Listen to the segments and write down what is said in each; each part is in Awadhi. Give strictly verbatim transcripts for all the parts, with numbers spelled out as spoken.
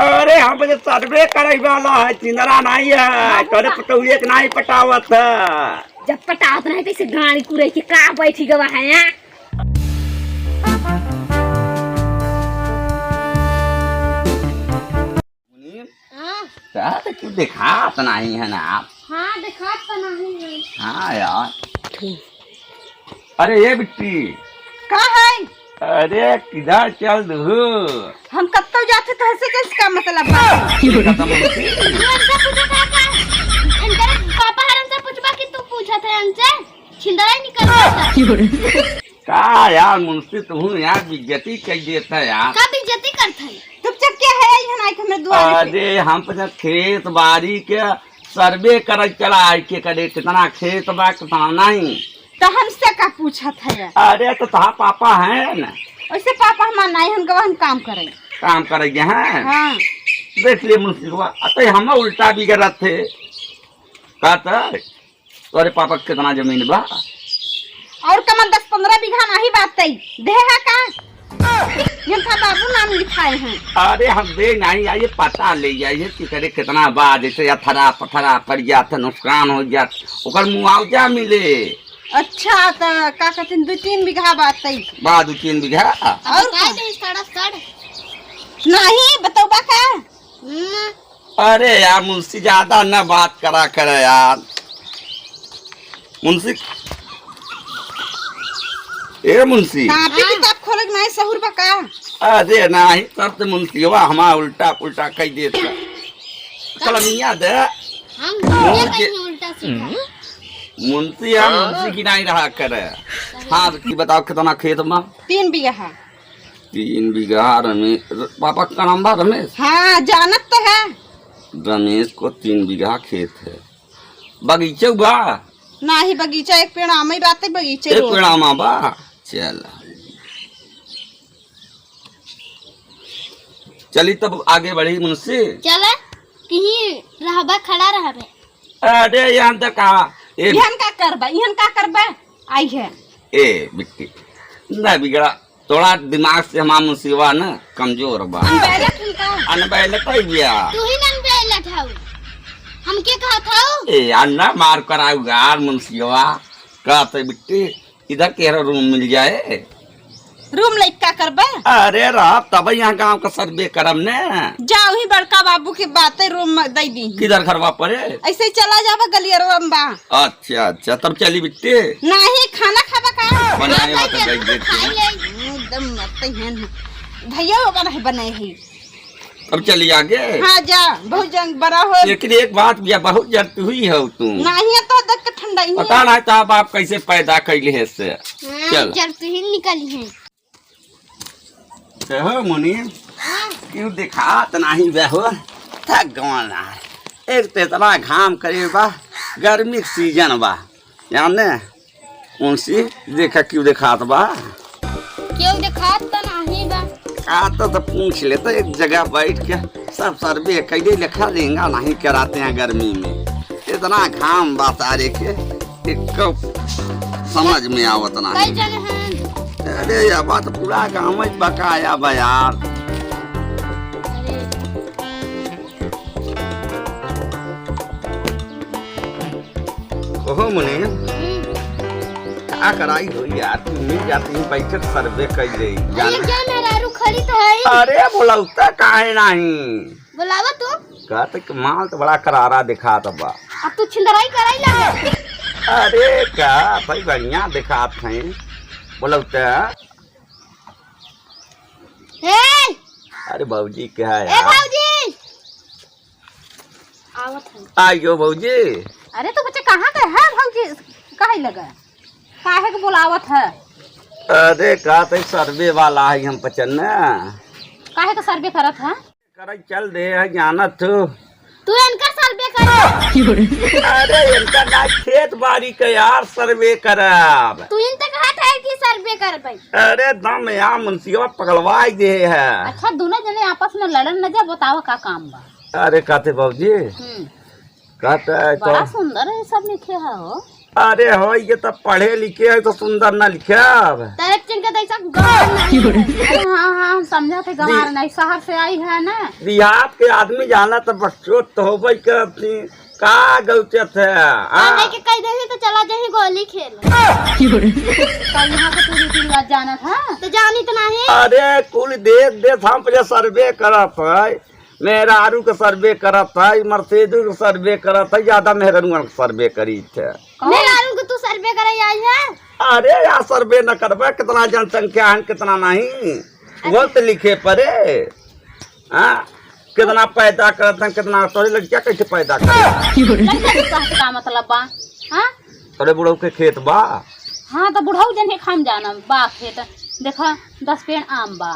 अरे, हम तो सर्वे करइ वाला है, चिंदरा नाहीं है, बाबू तोरे का? पतौहिया के नाहीं पटावत है। जब पटावत नाहीं, तो इसे गाड़ी कुरई के का बैठी गवा है, हाँ? मुनीम, हाँ। का तो क्यों देखात नाहीं है ना आप? हाँ, देखात तो नाहीं है। हाँ यार। अरे ये बिट्टी। का है? अरे किधर चल दू? हम कत्तो जाते तो हंसे कैसे का मतलब बा? खत्म हो गई। तू हमसे पूछत है का? इनकर पापा हर हमसे पूछबा कि तू पूछत है हमसे? छिंदरा ही निकल जाता। का यार मुंशी, तू यार बेइज्जती कर देता यार। का बेइज्जती करत है? चुपचाप क्या है, यहाँ आके हमरे दुआरे पे? अरे हम तो खेत बाड़ी के सर्वे करे चला आए के करे, कितना खेत बा, कितना नहीं। तो हमसे का पूछत है? अरे तो तोहार पापा हैं ना? वैसे पापा हमार नाहीं, हम गवा हम काम करे। काम करे के हैं? हाँ। देख लिए मुंशी बा, अतः हम उल्टा बिगड़त थे। का तो तोरे पापा के कितना जमीन बा? और कमल दस पन्द्रह बीघा नाहीं बात तई। देहा का? ये था बाबू नाम लिखाए हैं। अरे हम दे नाहीं, आइए पता ले जाइए कि करे कितना बा, जैसे अथरा पथरा पड़ जात, नुकसान हो जात, ओकर मुआवजा मिले। अच्छा, त का कहते हैं, दो तीन बीघा बात तई। बा दो तीन बीघा। और बता का? दे, सड़ा सड़। नाहीं, बतौबा का? हम्म। अरे यार मुंशी, ज्यादा न बात करा करे यार। मुंशी, ए मुंशी। कापी किताब खोले के नाहीं सहूर बा का? अरे नाहीं, तब तो मुंशिवा हमार उल्टा पुल्टा कह देता। कलमिया दे। हम मुंह ये के कहीं उल्टा सीधा। मुंशी, हम मुंशी की नाहीं रहा करे। हाँ, तो की बताओ कितना खेत में? तीन बीघा। तीन बीघा रमेश, पापा का नाम बा रमेश? हाँ, जानत तो है। रमेश को तीन बीघा खेत है, बगीचा बा? नाहीं, बगीचा एक पेड़ आम ही बात है, बगीचा एक रोज। पेड़ आम बा। चल, चली तब आगे बढ़ी मुंशी। चला, कहीं रहबा, खड़ा रहबे। अरे यहाँ तक कहा, ए इहन का करबा, इहन का करबा? आई है। ए बिट्टी, ना बिगड़ा, थोड़ा दिमाग से हमार मुंशिवा न कमजोर बा। अनबैलट उनका। अनबैलट है भैया। तू ही न अनबैलट हऊ। हमके कहत हऊ? ए, अन्ना मार कराऊ गार मुंशिवा। कहते बिट्टी, इधर केहरो रूम मिल जाए। रूम लइका करबे? अरे रहा तब यहाँ गांव का सर्वे करम ने। जाओ ही बड़का बाबू की बातें रूम में दे दी। किधर घरवा परे? ऐसे ही चला जाबा गलियरवा में बा। अच्छा, अच्छा, तब चली बिट्टी। नाहीं, खाना खाबा का? बनाए हो तो दे देती। खाई ले। एकदम मरते हैं। भैया वो बना है, बनाए है। अब चली आगे। हाँ, जा, बहुत जंग बड़ा हो। लेकिन एक बात भैया, बहुत जरती हुई हो तू। नाहीं, तो देख के ठंडा ही पता है। नाहीं तो आप, आप कैसे पैदा कैले है से। हाँ, चल। जरती ही निकली है। कहो मुनीम, क्यों दिखात नाहीं बे हो? थक गवा ना। एक तो इतना घाम करे बा, गर्मी के सीजन बा, जाने उनसे देखा क्यों दिखात बा। क्यों दिखात तो नाहीं बा। आ तो, तो पूछ लेता, एक जगह बैठ के सब सर्वे कैले लेखा रेंगा नाहीं कराते हैं गर्मी में। इतना घाम बा सारे के, एक समझ में आवत नाहीं। कई जने हैं। अरे, यह बात पूरा गाँव में बकाया बा यार। ओहो मुनीम, हम्म। का कराई हो यार, तू मिल जाती है, बैठक सर्वे कर ले, अरे, जाना। क्या मेहरारू खड़ी तो है? अरे, बोलौता काहे नाहीं? बोलावा तू। कहते कि माल तो बड़ा करारा दिखात बा। अब तू छिंदराई कराई लगे। अरे का भाई, बढ़िया दिखात हैं। बोलो तो। ए! अरे भौजी, क्या है ए यार? भौजी! आवत है। आइयो भौजी। अरे तू बच्चे कहाँ गए है भौजी? काहे लगा? काहे के बोलावत है? अरे का तो सर्वे वाला है हम पचन ना। काहे के सर्वे करत है? करे चल दे है, जानत हो। तू इनकर सर्वे कर। अरे इनका ना, खेत बाड़ी के यार सर्वे करब। तू इन तक हाथ है कि सर्वे करबे? अरे दम यार, मुंशिया पकड़वाई दे है। अच्छा, दोनों जने आपस में लड़न न जा, बताओ का काम बा? अरे कहते बाबूजी, हम्म। कहते है तो बड़ा सुंदर है सब लिखे है हो। अरे हो, ये तो पढ़े लिखे है तो सुंदर ना लिखे अब। तेरे चिन के तो ऐसा गंवार नहीं है। अरे हाँ, हाँ, हम समझा थे गंवार नहीं, शहर से आई है ना। देहात के आदमी जाना तो बकचोद तो होबे करती। का गौचत है, हाँ? नहीं के कह देही तो चला जाही गोली खेल। तो यहाँ के तू रीति रिवाज जानत है? तो जानी तो नहीं। अरे कुल देश देश हम पे सर्वे करत है, मेहरारू के सर्वे करत है, मर्सेजू के सर्वे करत है, ज्यादा मेहरारू के सर्वे करी थे। मेहरारू के तू सर्वे करे आई है? अरे यार सर्वे न करबे, कितना जनसंख्या है, कितना नहीं, वो तो लिखे पड़े। हाँ, कितना पैदा करत हैं, कितना तोरे लड़किया कैसे पैदा करत हैं? लड़का के कहत का मतलब बा? हाँ? तोरे बुढ़ऊ के खेत बा? हाँ, तो बुढ़ऊ जने हम जानम, बा खेत। देखा, दस पेड़ आम बा।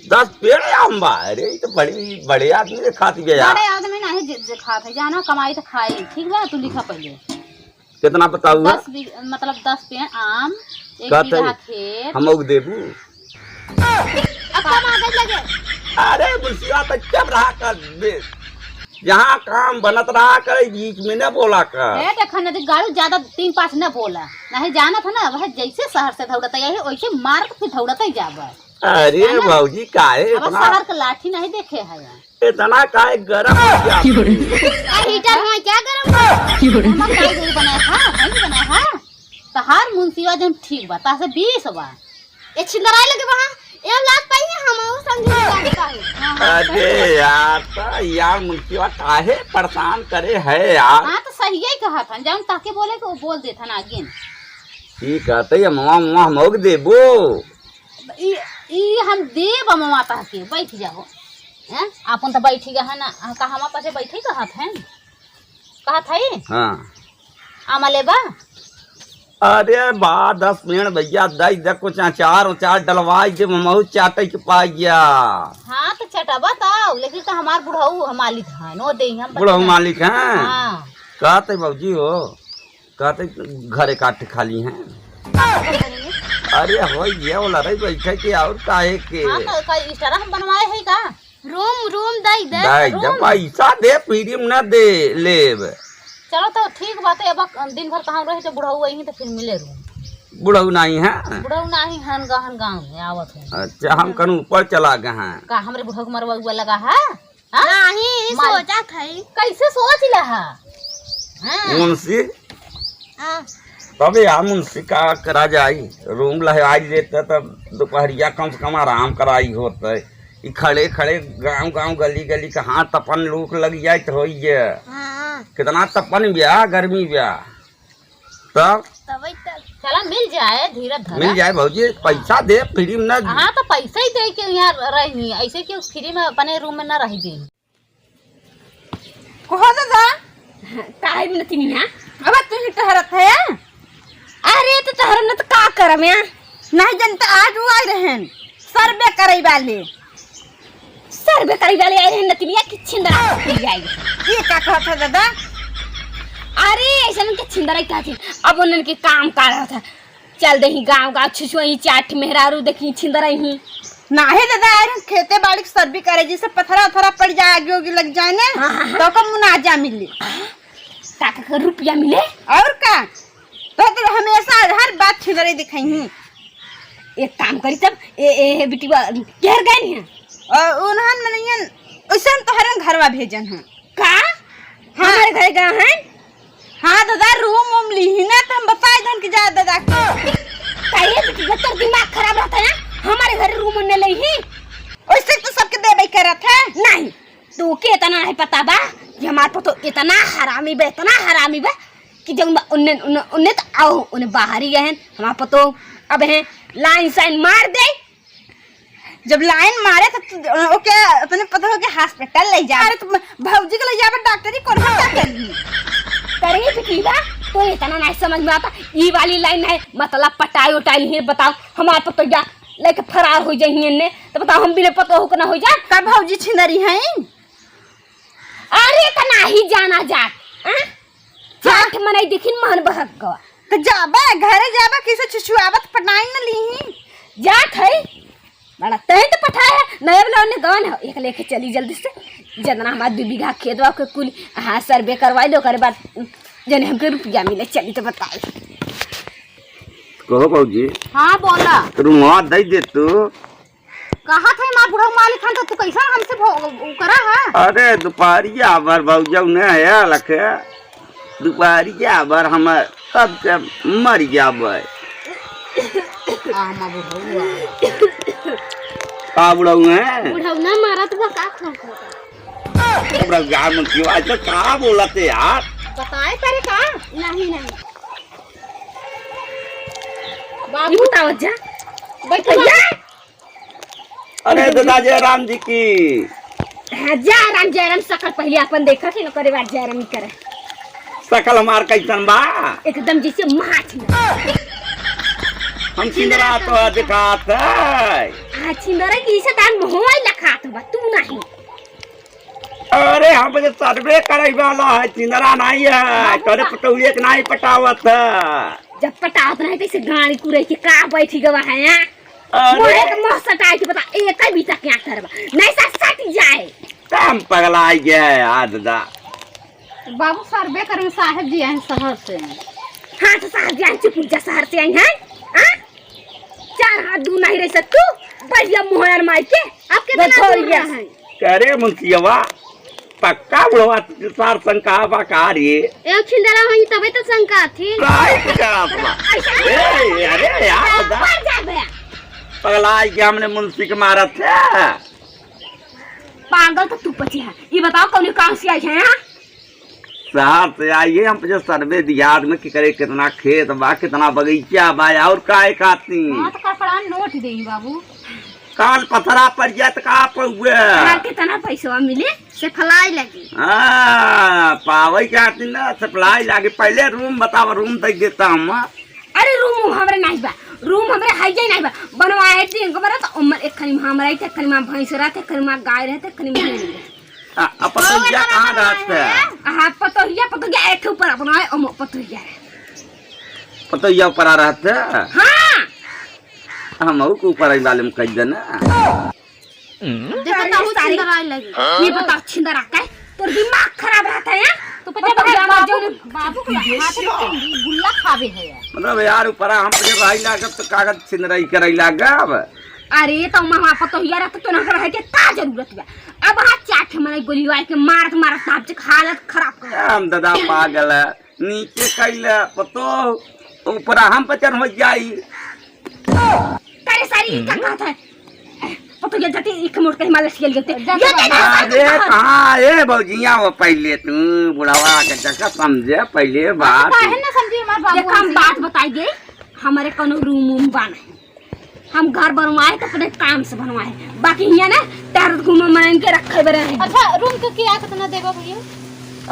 दस पेड़ आम बा? अरे, ये तो बड़ी, बड़े आदमी के खात गया। बड़े आदमी नहीं जे, जे खात है, जाना कमाई तो खाई, ठीक बा, तू लिखा पहले। कितना बताऊ है? दस बीघ-, मतलब, दस पेड़ आम, एक कहते बीघा खेत। हम लोग देबू। अब कम आगे लगे। अरे, मुंशिया तो चुप रहा कर दे। जहाँ काम बनत रहा करे, बीच में न बोला कर। ए, देखा न, गाड़ू ज्यादा तीन पाँच न बोला। नहीं जानत है ना, वह जैसे शहर से दौड़त आई है, वैसे मार के फिर दौड़त ही जाबा। अरे जाना? भौजी, काहे अब इतना शहर के लाठी नहीं देखे है। इतना काहे गरम हो गया? का हीटर हुआ क्या गरम हो? हम का गोरू बनाया था? हम बनाया था? तहार मुंशिया जन ठीक बा, तासे बीस बा। ए छिंदराई लगे वहाँ, ए लाज पाई है, हम वो समझे लाज पाई। हाँ, हाँ, अरे सही बात। यार, तो यार मुंशिया काहे परेशान करे है यार? हाँ, तो सही ही कहा था, जौन ताके बोले के वो बोल देता ना आगे। ठीक है, तो ये मामा, मामा हम लोग देबो। ई, ई हम देब अमवा तहके, बैठ जाओ। हैं? आपन त बैठी गए है ना, आ, का हमा पाछे बैठी कहत हैं? कहत है? हाँ। आमा लेबा? अरे बा, दस मिनट भैया, दई दे कुछ अचार उचार डलवाई दे, महू चाटे के पाई गया। हाँ, तो चटबा तब, लेकिन तो हमार बुढ़ऊ हम मालिक हैं, नो दे हम बुढ़ऊ बच्चा। मालिक हैं? हाँ। कहते भौजी हो, कहते घरे काट खाली हैं। अरे हो ये वाला रही बैठे के और काहे के? हाँ, तो का इस्टारा हम बनवाए है का? रूम, रूम दई दे। दई दे, रूम। पैसा दे, फ्री में ना दे, लेब। चलो तो ठीक बात है, अब दिन भर कहाँ रहे तो बुढ़ऊ वहीं तो फिर मिले रूम। बुढ़ऊ नहीं है? बुढ़ऊ नहीं हन गहन गाँव में आवत है। अच्छा, हम कहूँ ऊपर चला गए हैं। का हमरे बुढ़ऊ के मरवा हुआ लगा है? हाँ? नहीं, मालिक। सोचत हई। कैसे सोच लहा? हाँ। मुंशी? हाँ। तबे आ मुंशी का करा जाई, रूम लहवाई लेते तब दोपहरिया कम से कम आराम कराई होते। ई खड़े खड़े गाँव गाँव गली गली कहाँ तपन लूक लग जाए तो होई ये। हाँ। कितना तपन ब्या, गर्मी ब्या। तब? तबे तब। चला, मिल जाए, धीरज धरा। मिल जाए भौजी, पैसा दे, फ्री में ना। हाँ, तो पैसा ही दे के यहाँ रही, ऐसे क्यों फ्री में अपने रूम में ना रही दे। कहो दादा। काहे में नतिनिया? अब तू ही टहरत है? अरे, तो टहरम न तो का करम या? नहीं जनता आज वो आए रहन, सर्वे करे वाले। सर्वे करे वाले आए रहन नतिनिया कि छिंदरा फिर जाए। ये का कहत है दादा? अरे, ऐसन के छिंदरा ही कहत है। अब उन्हन के काम का रहत है। चल देही गाँव गाँव छुछुआई चाट मेहरारू देखी छिंदरा ही। नाहे दादा, आए रहन खेते बाड़ी के सर्वे करे, जैसे पथरा उथरा पड़ जाए, आगे उगे लग जाए ना, हाँ, हाँ, हाँ। तो का मुनाजा मिले। का, का, का रुपया मिले? और का? तो, तो हमेशा हर बात छिंदरे दिखाई ही। एक काम करी तब, ए, ए, ए, बिटिया, केहर गए नहीं है? और उन्हन मनइयन, उसन तोहरे घरवा भेजन है। का? हाँ। हमारे घरे गए हैं? हाँ दादा, रूम वूम लीही ना, तो हम बताए दन कि जा दादा के। का ये बिटिया, तोर दिमाग खराब रहत है ना? हमारे घरे रूम ने लेही? वैसे तो सबके देबे करत है। नहीं, तू के इतना नहीं पता बा कि हमार पतो इतना हरामी बा, इतना हरामी बा कि जौन बा उन्ने, उन्ने, उन्ने तो आओ, उन्ने बाहर ही गए हैं, हमार पतो अब हैं लाइन साइन मार दे। जब लाइन मारे तो तू ओके अपने पतो के हॉस्पिटल ले जा। अरे, तुम भौजी के ले जाबे डॉक्टरी कौन क्या करी? करी बिटिया, तो इतना नहीं समझ में आता। ई वाली लाइन है, मतलब पटाई उटाई नहीं, बताओ, हमार पतो जा लेके फरार हो जाइए ने, तो बताओ, हम बिना पतो हो के ना हो जा। का भौजी छिनरी हैं? अरे, त नाही जाना जात, हाँ? जात मनई देखिन मन बहक गवा। त जाबे, घरे जाबे, किसे छुछुआवत पटाई न लीही। जात है, बड़ा तैं तो पठाए है, नया वाला ने गवन है, एक लेके चली जल्दी से। जितना हमार दू बीघा खेत बा, ओके कुल, हाँ, सर्वे करवाई दो, ओकरे बाद जने हमके रुपया मिले, चली तो बताओ। कहो भौजी। हाँ, बोला। रुमवा दे दे तू। कहा थे माँ बुढ़ऊ मालिक हन, तो तू कैसन हमसे भो-, उ करा है? अरे, दुपहरिया भर भौजऊ ने है लखे। दुपहरिया भर हम कब के मर जाबे। आ, माँ बुढ़ऊ आ। का बुढ़ऊ है? बुढ़ऊ ना मारत बा, का खा खा। बुढ़ऊ यार, मन की आवाज तो का बोलत है यार? बताए करे का? नहीं, नहीं। बाबू। ई बताओ जा। बैठ भैया। अरे दादा जयराम जी की। हाँ, जयराम, जयराम, सकल पहिले आपन देखा कि न करे बार जयराम ही करे। सकल हमार कैसन बा? एकदम जैसे माछ में। हम छिंदरा तो दिखात है। हाँ, छिंदरा की इसे तान मोहवाई लखात बा, तू नहीं। अरे, हम तो सर्वे करे वाला है, छिंदरा नहीं है, बाबू तोरे का पटौहिया के नहीं पटावत है। जब पटावत नहीं, तो इसे गाड़ी कुरे के का बैठी गवा है, हाँ? अरे। मोहे के मुँह सटाए के बता, एक ही बीता क्या करबा? नहीं सा सट जाए। काम पगला गया है, आ दादा। बाबू, सर्वे करे में साहेब जी आए हैं शहर से। हाँ, तो साहेब जी आए, चुप जा, शहर से आई हैं, हाँ? चार हाथ दू नहीं रह सकतू, बढ़िया मोहर मार के, आपके देखो भैया। है। करे मुंशियवा, पक्का बुढ़वा सार शंका बा का रे? ए छिंदरा होई तबे तो शंका थी। राइट का अपना। ऐसा ए, अरे यार, दा। मर जा बे। पगला आई के हमने मुंशी के मारत है। पागल तो तू पची है। ये बताओ कौन काम से आई है, हाँ? शहर से आइए, हम पूछे सर्वे दिहात में कि करे, कितना खेत बा, कितना बगीचा बा, और काहे खाती? हाँ, तो कपड़ा नोट देई बाबू। कान पथरा पड़ जाए तो का पउए? हाँ, कितना पैसा मिले? सप्लाई लगी। हाँ, पावे के खाती ना, सप्लाई लागे। पहले रूम बताओ, रूम तक देता हम। अरे, रूम वूम हमरे नहीं बा, रूम हमरे हइये नहीं बा। बनवाए थे इनको बरा तो उमर एक खनी में हमरा रहते, एक खनी में भैंस रहते, एक खनी में गाय रहते, एक खनी में भेड़ रहते। आ, आ पतोहिया कहाँ रहत है? हाँ, पतोहिया, पतोहिया एक ऊपर अपना है, ओमो पतोहिया है। पतोहिया ऊपर आ रहत है? हाँ। हम के ऊपर आई वाले में कह देना। देखो अरे तो सारी छिंदराए लगी। ये बताओ छिंदरा का है? तोर दिमाग खराब रहत है, हाँ? तो पता पता है, है बाबू, जो बाबू के हाथ में गुल्ला खावे है यार। मतलब यार, ऊपर हम पे भाई लागत तो कागज छिंदराई कराई लागब। अरे, तो मामा पतोहिया रहत तो ना रहे के का जरूरत बा? अब हाथ चाट के मने गोली वार के मारत मारत आप के हालत खराब कर। हम दादा पागल है, नीचे कैले पतो, ऊपर हम पे चढ़ हो जाई। करे सारी, ई का कहत है? पतोहिया जति इख मोड़ के हिमालय सियल गते। जा, ये जा, देखा, अरे, कहाँ, ए भौजिया, वो पहले तू बुढ़वा के जगह समझे, पहले बात। काहे ना समझी हमार बाबू देखा, हम हमसे? बात बताई गई, हमारे कोनो रूम वूम बा नहीं। हम घर बनवाए तो अपने काम से बनवाए, बाकी हियाँ ना टहरत घूमे मन के रखे बरे हैं। अच्छा, रूम के किराया कितना देबो भैया?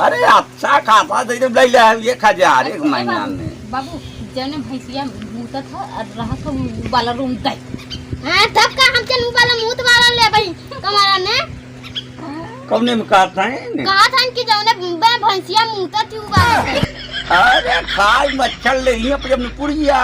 अरे अच्छा खासा दे दे, ले ले एक हजार एक महीना में। बाबू, जने भैंसिया मूतत है और रहत है उ वाला रूम दे। हाँ, तब का हम चल उ वाला मूत वाला लेबई कमरा में। कौने में कहत है ने? कहत हन कि जौने बे भैंसिया मूतत थी उ वाला दे। अरे खाई मच्छर ले ही अपने अपने पुड़िया।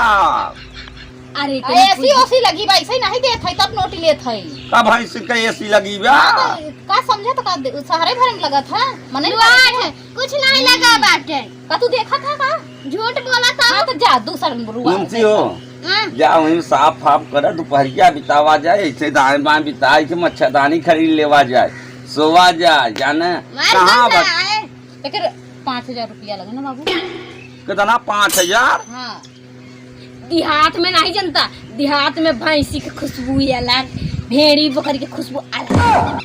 अरे, आ, एसी ओसी लगी बा, ऐसे ही नहीं देत है, तब नोट लेत है। का भैंस के एसी लगी बा? हाँ, तो का समझे तो का दे-, शहरे भर में लगत है, मने दुआर है, कुछ नहीं लगा बाटे। का तू देखत है का? झूठ बोला था। हाँ, तो जा, दूसर रुआ मुंशी हो, हाँ। जा वहीं साफ फाफ कर, दुपहरिया बितावा जाए, ऐसे दाएं बाएं बिताए के मच्छरदानी खरीद लेवा जाए, सोवा जाए, जाने मार कहाँ गंदा बच- है। एकर पाँच हजार रुपया लगे ना बाबू। कितना? पाँच हजार? हाँ। देहात में नहीं जनता, देहात में भैंसी के खुशबू अलग, भेड़ी बकरी के खुशबू अलग।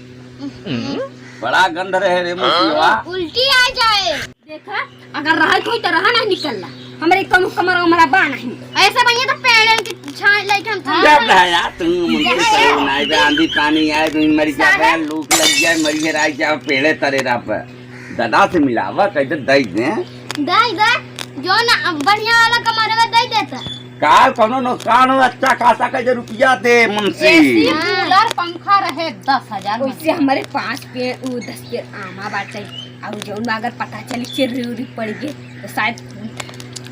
बड़ा गंध रहे रे मुखिया। उल्टी आ जाए। देखा, अगर रहे कोई तो रहा नहीं निकलना। हमरे कम कमरा हमारा बा नहीं। ऐसे भैया तो पेड़न की छांय लेके हम हाँ। जब है यार, तुम मुझे करो ना, इधर आंधी पानी आए, तुम मर जाबे, साहब। लूक लग जाए, मरिए राय जाओ, पेड़े तरे रह पे। दादा से मिलावा, कैसे दई दे? दई दे, जो ना बढ़िया वाला कमरवा दई देता। काल कौनो नुकसान हो, अच्छा खासा कैसे रुपया दे मुंशी। एसी, हाँ। कूलर, पंखा रहे दस हजार में। वैसे हमारे पाँच पेड़, उ, दस पेड़ आमा बाटे, और जौन बा अगर पता चली चिर्री उर्री पड़ गए, तो शायद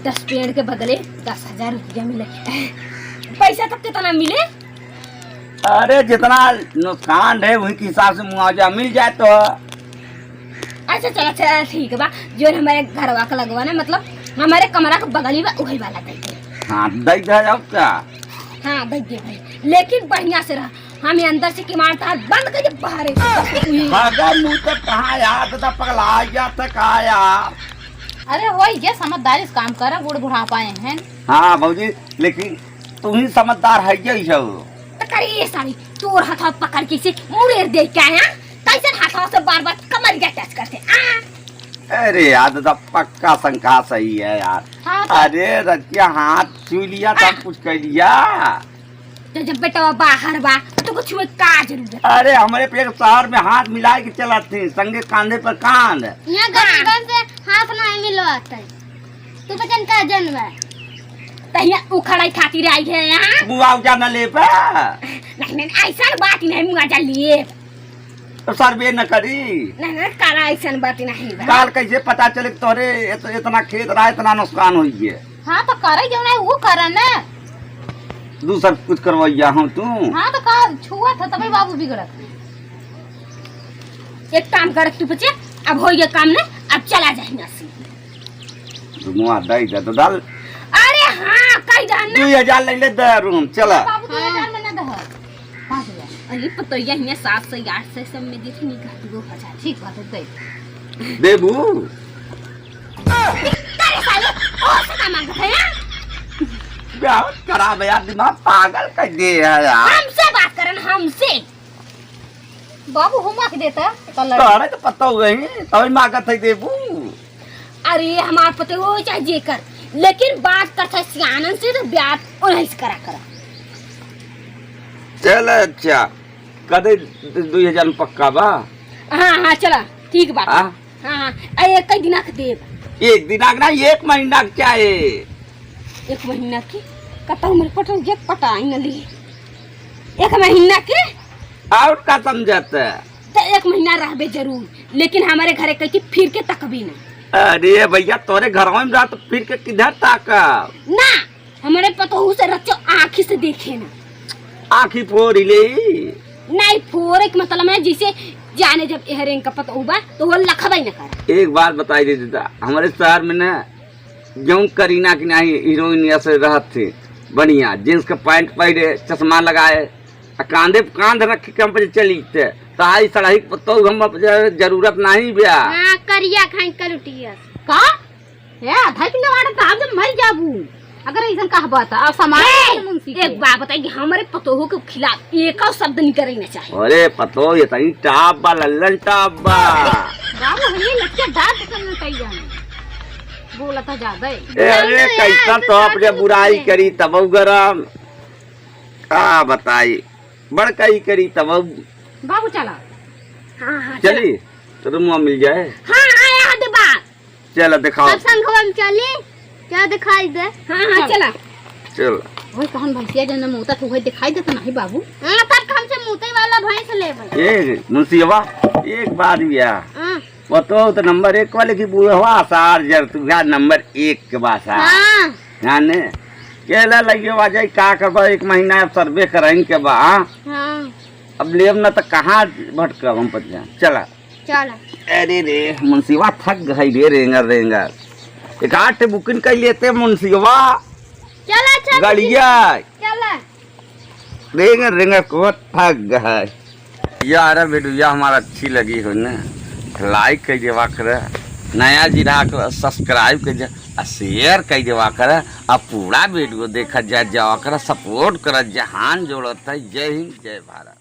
दस पेड़ के बदले दस हजार रुपया मिले। पैसा तब कितना मिले? अरे, जितना नुकसान है, वही के हिसाब से मुआवजा मिल जाए तो। अच्छा, चला, चला, ठीक बा। जो हमारे घरवा के लगवा ना, मतलब, हमारे कमरा के बगल ही बा, उही वाला दे दे। हाँ, दे दे, अब का? हाँ, दे दे भाई, लेकिन बढ़िया से रह। हम ये अंदर से किमाड़ तार बंद कर दे, बाहर है। भागा मुँह तक कहाँ याद था, पगला गया था का यार? अरे, वही ये समझदारी से काम करा, बूढ़ बुढ़ापा आए हैं। हाँ भौजी, लेकिन तू ही समझदार है, यही सब। तो करे ये सारी, तोर हाथ पकड़ के से मुड़ेर दे क्या है? कैसे हाथों से बार बार कमरिया टच करते आ? अरे यार, दादा, पक्का शंका सही है यार। हाँ, तो अरे रतिया हाथ छू लिया, सब कुछ कर लिया। तो जब बेटवा बाहर बा, तो कुछ में का जरूरत? अरे, हमरे पे एक शहर में हाथ मिला के चलत थे, संगे कांधे पर कांध। यहाँ गरीबन से हाथ नहीं मिलवाते। तू बचन का जनवा? तहिया उखड़ाई खातिर आई है यहाँ। मुआवजा न लेबा? नहीं, नहीं, ऐसा बात नहीं, मुआवजा लिए। तो सर्वे न करी? नहीं, नहीं, करा, ऐसन बात नहीं बा। काल कैसे पता चले कि तोहरे इत-, इतना खेत रहा, इतना नुकसान होई है? हाँ, तो करे जौन है, वो करे ना। दूसर कुछ करवैया हो तू। हाँ, तो का छुआ था, तभी बाबू बिगड़त। एक काम कर तू बच्चे, अब हो ये काम ना, अब चला जाए यहाँ से। रुमुआ दे दे तो डाल। अरे हाँ, कह दे ना। दू हजार ले ले दे रूम, चला। बाबू, दू हजार में ना दे। पाँच हजार। अरे, पतोहिया हियाँ सात सौ, आठ सौ सब में देती नहीं, कहा दू हजार। ठीक बात है, दे। देबू? करे साले, ओ से का मांगत है, हाँ? बहुत खराब है यार, दिमाग पागल कर दे है यार। हमसे बात करन, हमसे। बाबू, हम आके देता, कलर। तोहरे तो पता हो गई, तभी मांगत है देबू। अरे, हमार पतोह हो चाहे जेकर, लेकिन बात करत है सियानन से, तो बात उन्हीं से करा करा। चल अच्छा, कदे दू हजार में पक्का बा? हाँ, हाँ, चला, ठीक बा। हाँ? हाँ, हाँ, अरे, एक ही दिना के देब। एक दिना के ना, एक महीना के चाहे। एक महीना के? कतहु मेरे पटल जे पटाई न ली। एक महीना के? और का समझत? तो एक महीना रहबे जरूर, लेकिन हमारे घरे कहीं फिर के तकबी ना। अरे भैया, तोरे घर में रह तो फिर के किधर तक? ना, हमारे पतोहू से रचो आँखी से देखे ना। आँखी फोड़ ले। नहीं, फोड़े के मतलब है, जैसे जाने जब एहरेन का पतोहू बा, तो वो लखबे न कर। एक बात बताई दे दादा, हमारे शहर में ना, जौन करीना की नहीं हीरोइन ऐसे रहत थे, बढ़िया, जींस का पैंट पहने, चश्मा लगाए, आ कांधे पे कांध रख के हम पे चली थे, तो आई सड़ही के पतोहू हम अब ज-, जरूरत नहीं बा। हाँ, करिया खाई कलुटिया। का? ए, आधा किलो आटा तो आप जब मर जाबू, अगर ऐसन कहबा त, और समाज ए, में मुंशी एक के। बात बताई कि हमरे पतोहू के खिलाफ एक और शब्द निकले ना चाहिए। अरे पतोह, ये तनी टाप बा, लल्लन टाप बा। बाबू, ये लटके दांत कर लुटाई जाने। बोला था ज्यादा है। ए, अरे, कैसा तो अपने बुराई करी तब गरम। का बताई, बड़काई करी तब। बाबू, चला। हाँ, हाँ, चली, तो रुमुआ मिल जाए। हाँ, हाँ, याद बा। चला, दिखाओ। अब संगवा में चली, क्या दिखाई दे? हाँ, हाँ, चला। चला। वही कहन भैंसिया जन मूतत हुए दिखाई देता नहीं बाबू। हाँ, तब हमसे मूते वाला भैंस ले भाई। ए, मुंशियवा, एक बात भैया। हाँ। वो तो, तो नंबर एक वाले की बुढ़वा सार जर तू यार नंबर एक के बा सार। हाँ। जाने, केला लगे वा जाई, का करबा, एक महीना अब सर्वे कराइन के बा, हाँ? हाँ। अब लेब ना तो कहाँ भटकब हम पतिया। चला। चला। अरे रे, मुंशिवा थक गई रे, रेंगर रेंगर। एक आठ बुकिंग कर लेते मुंशिवा। चला, अच्छा, गड़िया। चला। रेंगर रेंगर को थक गए। यार, वीडियो हमारा अच्छी लगी हो ना, लाइक कर देवा करे, नया जी रहा करे, सब्सक्राइब कर दे, आ शेयर कर देवा करे, आ पूरा वीडियो देखा जा, जावा करे, सपोर्ट करा, जहान जोड़त है। जय हिंद, जय भारत।